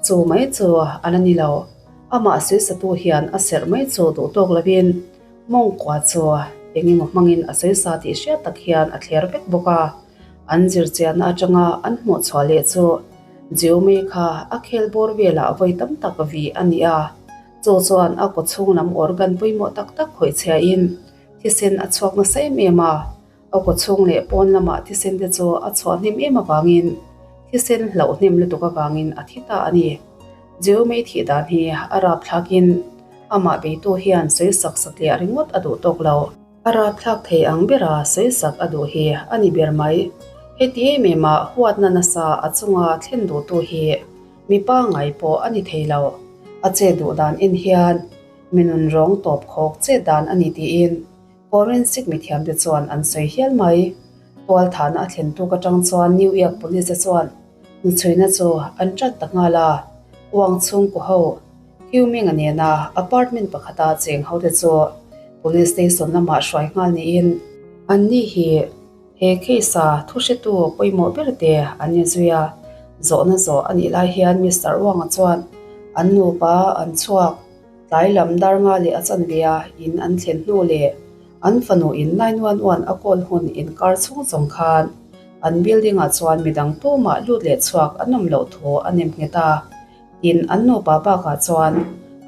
Chu mai chu a la ni lo, amah sawisatu hian a serh mai chu duh tawk lovin, Mawngkua chu eng emaw hmangin a sawi sa tih hriat tak hian a thler vek bawk a, an zirchianna atanga an hmuh chhuah leh chu Jiomei kha a khel bawr velah vawi tam tak vih a ni a, chu chuan a kaw chhung lam organ pawimawh tak tak khawih chhiahin thisen a chhuak nasa em em a, a kaw chhung leh pawn lamah thisen te chu a chhuah hnem em avangin thisen hlauh hnem lutuk avangin a thi ta a ni. Jiomei thih dan hi a rapthlakin Amah beitu hian sawisak satliah ringawt a duh tawk lo. A rapthlak thei ang bera sawisak a duh hi a ni ber mai. Heti em em ah huatna nasa a chunga thlen duhtu hi mipa ngai pawh a ni thei lo. A chet duh dan en hian mi nun rawng tawp khawk chet dan a ni tiin forensic mithiamte chuan an sawi hial mai. Tualthahna a thlen tuk atang chuan New York Police te chuan hnuchhuina chu an tat ta nghal a, uang chhungkaw ho Huminga nena apartment pakhata cheng hote chu police station lamah hruai nghal niin, anni hi he case-a thuhretu pawimawh ber te an ni zui a, zawhna zawh a nih lai hian Mister Wang-a chuan an nupa an chhuak tlai lam dar nga leh a chanve a in an thlen hnu leh an fanu in 911 a call hun inkar chhung zawng khan an building-ah chuan midang tumah lut leh chhuak an awm loh thu a nem nghet a. Tin, an nupa bakah chuan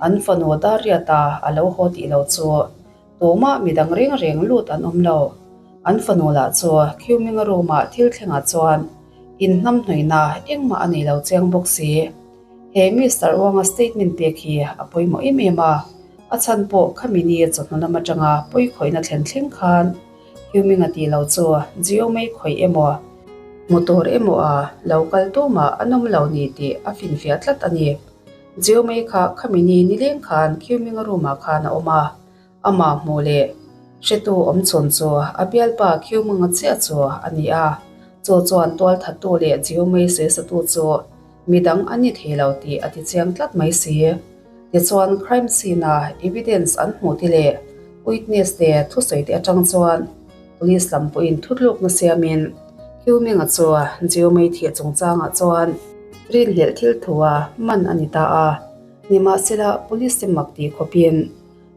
an fanu Dariata a lo haw tih lo chu tumah midang reng reng lut an awm lo. An fanu lah chu Khiuminga room-ah thil thlengah chuan inhnamhnawihna engmah a nei lo chiang bawk si. He Mister Wanga statement pek hi a pawimawh em em a, a chhan pawh khami ni chawhnu lam atanga pawikhawihna thlen thleng khan Huminga tih lo chu Jio mai khawih emaw, hmu tur emaw a lo kal tumah an awm lo ni tih a finfiah tlat a ni. Jio mai kha khami ni nileng khan Huminga room ah khan a awm a, amah hmuh leh hretu awm chhun chu a bialpa Huminga chiah chu a ni a, chu chuan tualthattu leh Jio mai sawisatu chu midang an ni thei lo tih a ti chiang tlat mai si. Tichuan crime scene a evidence an hmuh te leh witness te thusawi te atang chuan police lam pawhin thutlukna siamin Qiu-Ming-a chu Jiu-Mei thih chungchangah chuan rinhlelh thil thu a man a ni ta a. Nimahsela police te mak tih khawpin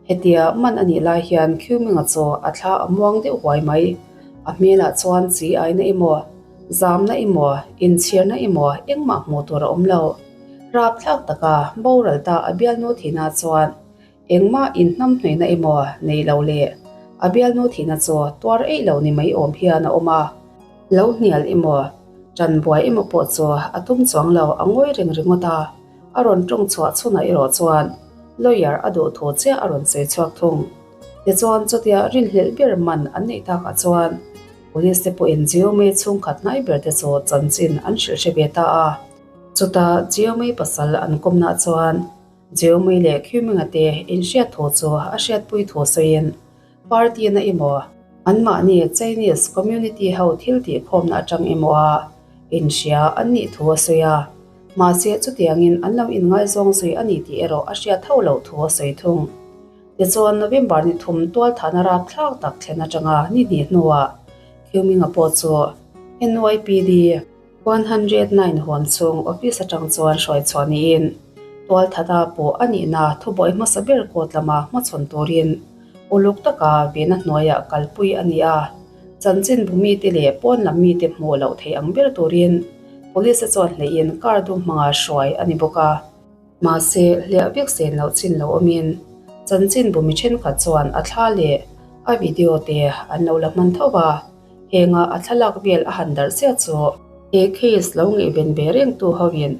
hetia man a nih lai hian Qiu-Ming-a chu a thla a muang deuh huai mai. A hmelah chuan chi aina emaw, zamna emaw, inchhirna emaw engmah hmuh tur a awm lo. Rapthlak taka boral ta a bialnu thihna chuan engmah inhnamhnawihna emaw nei lo leh a bialnu thihna chu tuar eih lo ni mai awm hian a awm a, lo hnial emaw tan buai emaw pawh chu a tum chuang lo a ngawi reng ringawt a, a rawn tawng chhuah chhunah erawh chuan lawyer a duh thu chiah a rawn sawi chhuak thung. Tichuan chutia rinhlelh ber man an neih takah chuan police te pawhin Jiomei chhungkhat hnai ber te chu chanchin an hrilh hre ve ta a. Chutah Jiomei pasal an kawmnah chuan Jeomui leh Khiuminga te inhriat thu chu a hriatpui thu sawiin party na emaw, anmahni Chinese community ho thil tihkhawmna atang emaw a inhria an nih thu a sawi a. Mahse chutiangin an lo inngaizawng zui a ni tih erawh a hriat hauh loh thu a sawi thung. Tichuan November ni thum tualthahna rapthlak tak thlen atanga ni hnih hnuah Khiuminga pawh chu NYPD, 109 huam chhung office atang chuan hruai chhuah niin tualthata pawh a nihna thubuai hmasa ber court lama hmachhawn turin uluk taka vehna hnuaiah kalpui a ni a. Chanchinbu mite leh pawn lam mite hmuh loh theih ang ber turin police chuan hleihin car dum hmanga hruai a ni bawk a. Mahse, hliah vek sen loh chin lo awmin chanchinbu mi thenkhat chuan a thla leh a video te an lo la hman tho va. Henga a thlalak vel a han darh chiah chu he case lo ngaihven ve rengtu hoin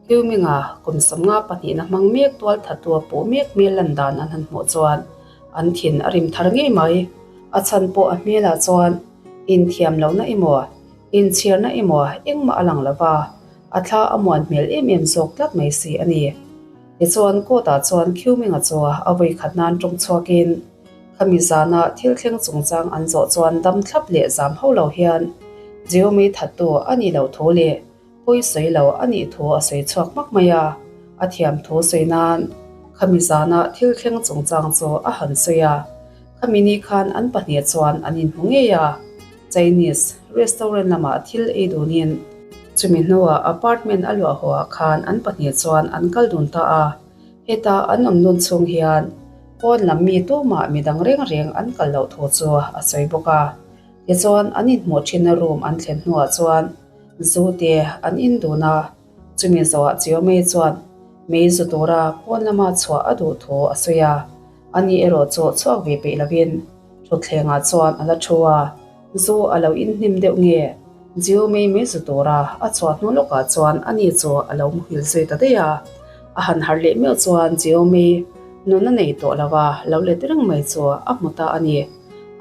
Kiuminga kum 50 pahnihna hmang mek tualthattu a puh mek hmel lan dan an han hmuh chuan an thin a rim thar ngei mai. A chhan pawh a hmelah chuan inthiam lohna emaw, inchhirna emaw engmah a lang lo va, a thla a muan hmel em em zawk tlat mai si a ni. Tichuan court ah chuan Kiuminga chu a vawikhat nan tawng chhuakin, Khami zana thil thleng chungchang an zawh chuan dam thlap leh zam ho lo hian Jiomei thattu a nih loh thu leh pawi sawi lo a nih thu a sawi chhuak hmak mai a, a thiam thu sawi nan khami zana thil thleng chungchang chu a han sawi a. Khami ni khan an pahnih chuan an inhmu ngei a, Chinese restaurant lamah thil ei dunin chumi hnuah apartment a luah haw ah khan an pahnih chuan an kal dun ta a. Heta an awm nun chhung hian pawn lam mi tumah mi dang reng reng an kal loh thu chu a sawi bawk a. Tichuan an inhmuh thinna room an thlen hnuah chuan zu te an in dun a, chumi zawhah Chiomei chuan mei zu tura pawn lama chhuah a duh thu a sawi a. Ani erawh chu chhuak ve peih lovin thutthlengah chuan a la thu a, zu a lo inhnim deuh nge Jiu mei mei zu tura a chhuah hnu lawkah chuan ani chu a lo muhil zui ta daih a. A han harh leh meuh chuan Jiu mei nun a nei tawh lo a, lo let reng mai chu a hmu ta a ni.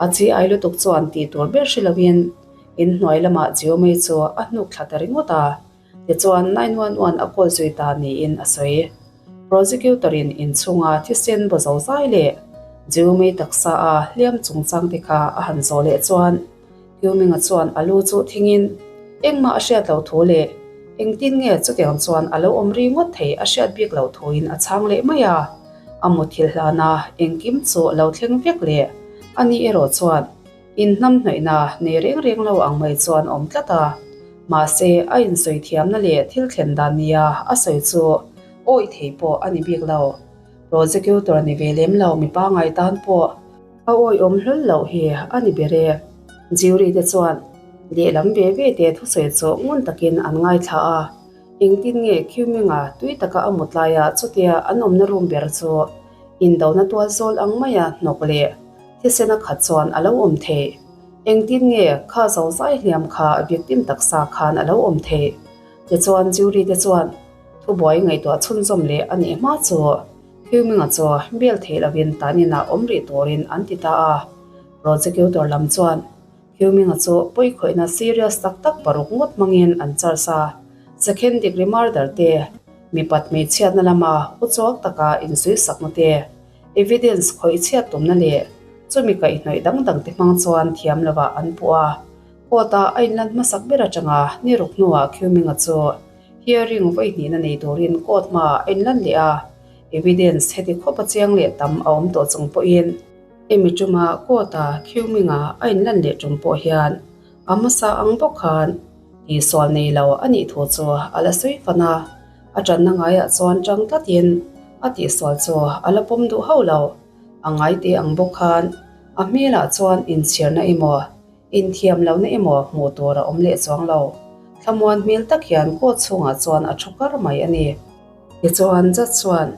A chi ai lutuk chuan tih tur ber hre lovin inhnuai lamah Jiu mei chu a hnuk thla ta ringawt a. Tichuan, 911 a call zui ta niin a sawi. Prosecutor-in inchhunga thisen baw zo zai leh Jiu Mei taksa a hliam chungchang te kha a han zawh leh chuan Qiu Ming-a chuan a lu chu thingin engmah a hriat loh thu leh engtin nge chutiang chuan a lo awm ri ngawt thei a hriat bik loh thuin a chhang leh mai a. A muthilh hlana engkim chu lo thleng vek leh a ni erawh chuan In hnamhnawihna nei reng reng lo ang mai chuan awm tlat a, mahse a insawi thiamna leh thil thlen dan nia a sawi chu awih thei pawh a ni bik lo. Prosecutor ni ve lem lo mi pangai tan pawh a awihawm hlawl loh hi a ni ber e. Jury te chuan lehlam ve ve te thusawi chu ngun takin an ngaithla a, engtin nge Khiuminga tui taka a mut laia chutia an awmna room ber chu indona tual zawl ang maia hnawk leh Thisen a khat chuan a lo awm theih. Engtin nge kha zo zai hliam kha victim taksa khan a lo awm theih? Tichuan jury te chuan thubuai ngaihtuah chhunzawm leh a nih hma chu Huminga chu bail theih lovin tanin ah awm rih turin an ti ta a. Prosecutor lam chuan Huminga chu pawikhawihna serious tak tak paruk ngawt hmangin an charge a, second degree murder te, mipat hmeichhiatna lama uchuak taka insuisakna te, Evidence khawih chhiat tumna leh chumi kaihhnawih dang dang te hmang chuan thiam lovah an puh a. Court-a a inlan hmasak ber atanga ni ruk hnuah Khiuminga chu hearing vawi hnihna nei turin court hmaah a inlan leh a. Evidence heti khawp a chiang leh tam a awm tawh chung pawhin hemi tuma court-a Khiuminga a inlan leh tum pawh hian a hmasa ang bawk khan tihsual nei lo a nih thu chu a la sawi fan a. A tanna ngaiah chuan tang tlatin a tihsual chu a la pawm duh hauh lo. A ngaite ang bawk khan a hmelah chuan inchhirna emaw, inthiam lohna emaw hmuh tur a awm leh chuang lo. Thlamuan hmel tak hian court chhungah chuan a thu kar mai a ni. Tichuan judge chuan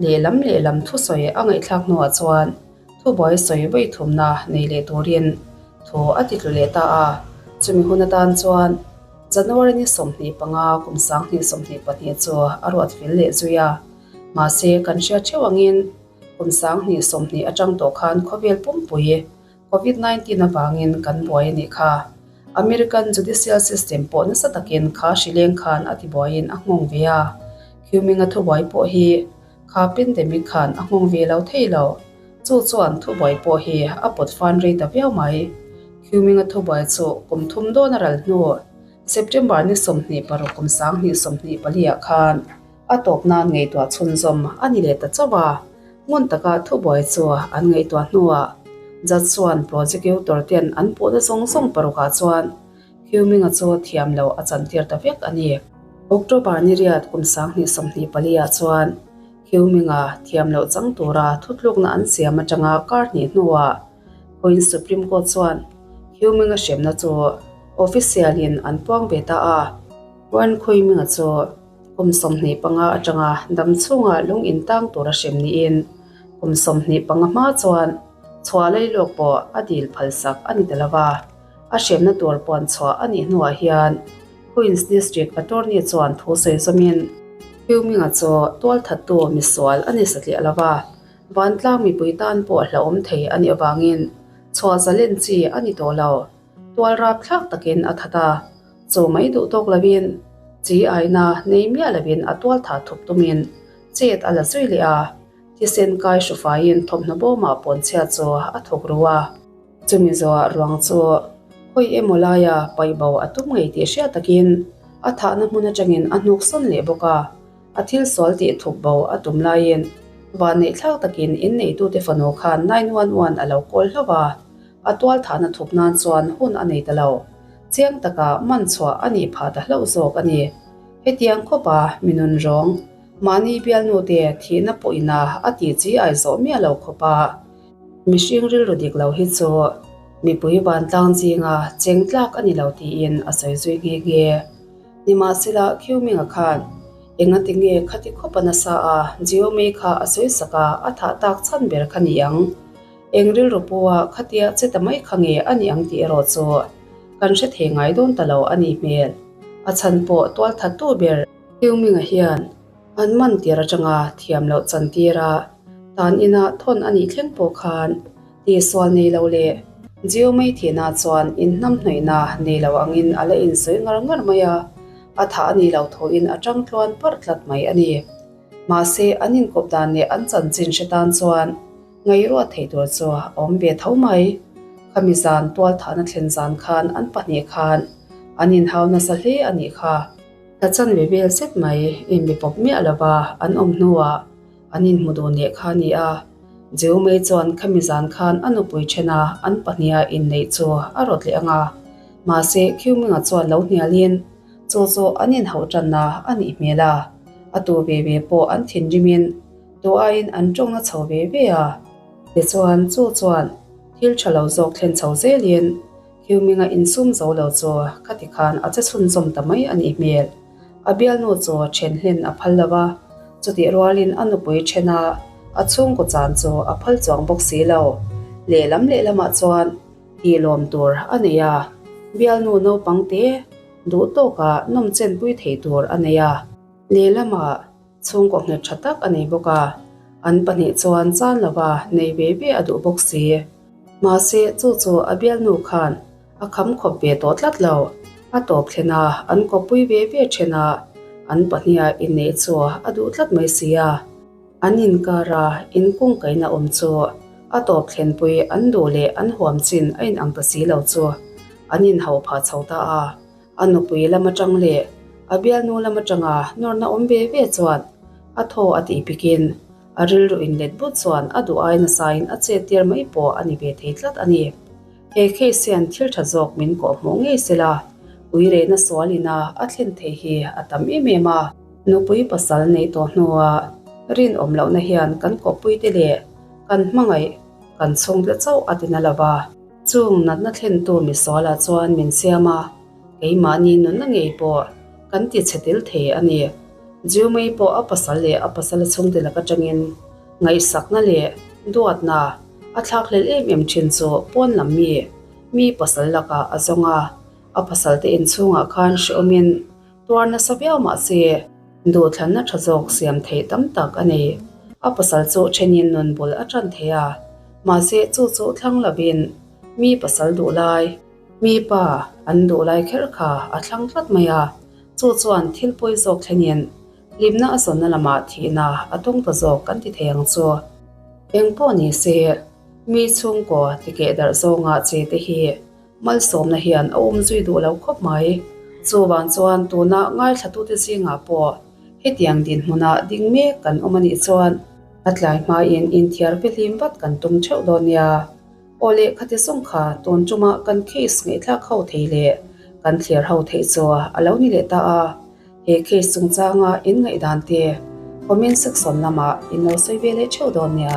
lehlam lehlam thusawi a ngaihthlak hnuah chuan thubuai sawi vawi thumna nei leh turin thu a ti tlu leh ta a. Chumi hun atan chuan January ni 25 kum 2022 chu a ruat fel leh zui a, mahse kan hriat theuh angin kum 2020 atang tawh khan khawvel pumpui Covid 19 avangin kan buai a nih kha. American judicial system pawh nasa takin kha hrileng khan a tibuaiin a nghawng ve a, Khiuminga thubuai pawh hi. Kha pandemic khan a nghawng ve lo thei lo. Chu chuan thubuai pawh hi a pawt fan rei ta viau mai. Khiuminga thubuai chu kum thum dawn a ral hnu, September ni 26 kum 2024 ah khan a tawp nan ngaihtuah chhunzawm a ni leh ta chauh a. Ngun taka thubuai chu an ngaihtuah hnuah judge chuan prosecutor ten an puhna zawng zawng parukah chuan Khiuminga chu thiam lo a chantir ta vek a ni. October ni riat kum 2024 ah chuan Khiuminga thiam loh chang tura thutlukna an siam atanga kar hnih hnuah Queen Supreme Court chuan Khiuminga hremna chu official in an puang ve ta a. Wan Khuiminga chu kum 25 atanga dam chhunga lung in tang tura hrem niin kum 25 hma chuan chhuah lailawk pawh a dil phalsak a ni ta lova. A hremna tur puan chhuah a nih hnuah hian Queens District Attorney chuan thu sawi zawmin, Khiuminga chu tualthattu misual a ni satliah lo va, vantlang mipui tan pawh hlauhawm thei a nih avangin chhuah zalen chi a ni tawh lo. Tual rapthlak takin a that a, chu mai duh tawk lovin chi aina nei miah lovin a tualthah thup tumin chet a la zui leh a, thisen kai hrufaiin thawmhnaw bawmah pawnchhia chu a thawk ru a. Chumi zawhah ruang chu khawi emaw laia paihbo a tum ngei tih hriat takin a thahna hmun atangin a hnuk sawn leh bawk a, a thil sual tih thup bo a tum laiin vanneih thlak takin inneitute fanu khan 911 a lo kawl hlauh a, a tual thahna thup nan chuan hun a nei ta lo. Chiang taka man chhuah a nih phah ta hlauh zawk a ni. Hetiang khawpa mi nun rawng, mahni bialnute thihna pawhina a tih chi ai zawh miah lo khawpa Mihring rilru dik lo hi chu mipui vantlang zinga cheng tlak a ni lo tiin a sawi zui nghe nghe. Nimahsela, Khiuminga khan engati nge khati khawp a nasa a, Jiomei kha a sawi sak a, a thah tak chhan ber kha ni ang. Eng rilru pawha khatia che ta mai kha nge a ni ang tih erawh chu kan hre thei ngai dawn ta lo a nih hmel. A chhan pawh tualthattu ber Khiuminga hian An man tir atanga thiam loh chan tira tan ina thawn a nih thleng pawh khan tihsual nei lo leh Jio mai thihna chuan inhnamhnawihna nei lo angin a la insawi ngar ngar mai a, a thah a nih loh thuin a tang tluan parh tlat mai a ni. Mahse, an inkawp dan leh an chanchin hre tan chuan ngaihruat theih tur chu a awm ve tho mai. Khami zan tualthahna thlen zan khan an pahnih khan an inhau nasa hle a nih kha. Thla chanve vel zet mai inbe pawp miah lova an awm hnuah an inhmu dun leh kha a ni a. Jeu mai chuan khami zan khan a nupui thena an pahniha inneih chu a rawt leh ang a. Mahse, Khiuminga chuan lo hnialin chu chu an inhauh tanna a nih hmel a. A tu ve ve pawh an thinrimin tu aiin an tawngna chho ve ve a. Tichuan, chu chuan thil tha lo zawk thlen chho zelin Khiuminga insum zo lo chu khati khan a che chhunzawm ta mai a nih hmel. A bialnu chu then hlen a phal lo a, chutih rualin a nupui then a, a chhungkaw chan chu a phal chuang bawk si lo. Lehlam lehlamah chuan tih lawm tur a nei a, bialnu naupang te duh tawka nawm chenpui thei tur a nei a. Lehlamah chhungkaw nghet tha tak a nei bawk a, an pahnih chuan chan lova nei ve ve a duh bawk si. Mahse, chu chu a bialnu khan a kham khawp ve tawh tlat lo. A tawp thlen a, an kawppui ve ve then a, an pahniha inneih chu a duh tlat mai si a. An inkara inkungkaihna awm chu a tawp thlenpui an duh leh an huam chin a inang ta si lo chu an inhauh phah chho ta a. A nupui lam atang leh a bialnu lam atanga nawrna awm ve ve chuan a thaw a tih pikin a rilru inlet but chuan a duh ai nasain a chet tir mai pawh a ni ve thei tlat a ni. He case hian thil tha zawk min kawh hmuh ngei sela, uirehna sual ina a thlen thei hi a tam em em a. Nupui pasal neih tawh hnua rinawm lohna hian kan kawppuite leh kan hmangaih kan chhungte chauh a ti na lova. Chung natna thlentu misualah chuan min siam a, keimahni nunna ngei pawh kan ti chhe tel thei a ni. Jiumei pawh a pasal leh a pasala chhungte lak atangin ngaihsakna leh duatna a thlakhlelh em em thin chu pawn lam mi, mi pasal lakah a zawng a, a pasalte inchhungah khan hrehawmin Tuar nasa viau mah se, duhthlanna tha zawk siam theih tam tak a nei. A pasal chu thenin nun bul a tan thei a, mahse chu chu thlang lovin mi pasal duh lai, mi pa an duh lai kher kha a thlang tlat mai a, chu chuan thil pawi zawk thlenin. Hlimna a zawnna lamah thihna a tawng ta zawk kan ti thei ang chu. Eng pawh ni se, mi chhungkaw tikeh darh zawnga che te hi malsawmna hian a awm zui duh lo khawp mai. Chuvang chuan tuna ngaithlatute zingah pawh hetiang dinhmuna ding mek kan awm a nih chuan a tlai hmain inthiar fihlim vat kan tum theuh dawn nia. Aw leh khati zawng kha tun ṭuma kan case ngaihthlak ho thei leh kan thlir ho theih chu a lo ni leh ta a. He case chungchanga in ngaihdan te comment section lamah in lo sawi ve leh theuh dawn nia.